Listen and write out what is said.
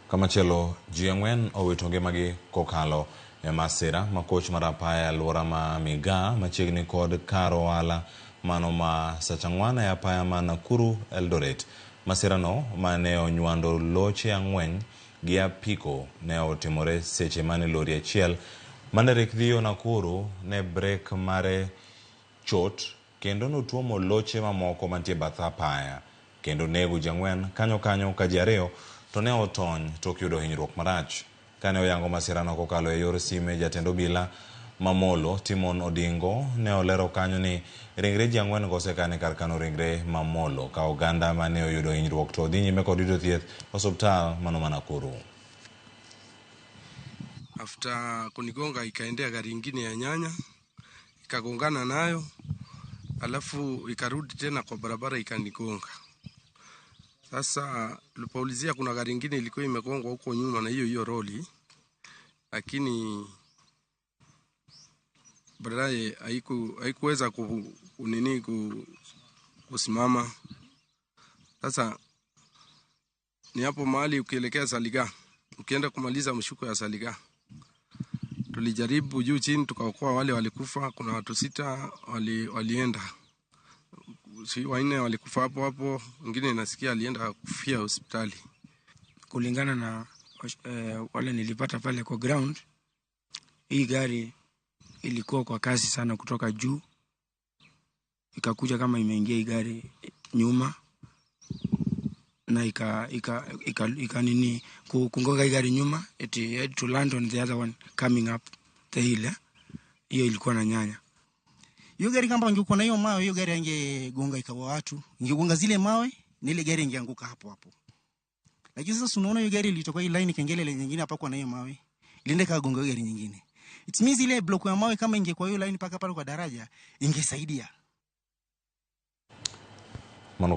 Kamachielo, ji 4 owito ngimagi kokalo e masira ma koch mar apaya e alwora ma Migaa machiegni kod kar ohala mano ma Sachang'wan e apaya ma Nakuru Eldoret. Masirano mane onywando loche 4 gi apiko ne otimore seche mane lori achiel mane rik dhi yo Nakuru ne brek mare chot kendo notuomo loche mamoko mantie bath apaya kendo nego ji 4 kanyo kanyo ka ji 2 to ne otony tok yudo hinyruok marach. Kane oyango masirano kokalo e yor sime, jatend obila Mamolo Timon Odingo ne olero kanyo ni ringre ji 4 go osekan e kar kano ringre Mamolo ka oganda mane oyudo hinyruok to dhi nyime kod yudo thieth osuptal mano ma Nakuru. After kunigonga ikaendea gari ingine ya nyanya ikagongana nayo, alafu ikarudi tena kwa barabara ikanigonga. Sasa tulipoulizia kuna gari ingine ilikuwa imegongwa huko nyuma na hiyo hiyo roli, lakini baadaye haikuweza kusimama. Sasa ni hapo mahali ukielekea Saliga, ukienda kumaliza mshuko ya Saliga, tulijaribu juu chini tukaokoa wale walikufa. Kuna watu 6 walienda, si 4 walikufa hapo hapo, wengine nasikia alienda kufia hospitali. Kulingana na wale nilipata pale kwa ground, hii gari ilikuwa kwa kasi sana kutoka juu, ikakuja kama imeingia hii gari nyuma na ika nini kugonga hii gari nyuma, it had to land on the other one coming up the hill. Hiyo ilikuwa na nyanya. Hiyo gari kama ingekuwa na hiyo mawe, hiyo gari ingegonga ikawa watu. Ingegonga zile mawe, na ile gari ingeanguka hapo hapo. Lakini sasa unaona hiyo gari ilitoka hii line kengele ile nyingine hapa kwa na hiyo mawe. Ilienda kagonga gari nyingine. It means ile block ya mawe kama ingekuwa hiyo line paka pale kwa daraja ingesaidia. Mano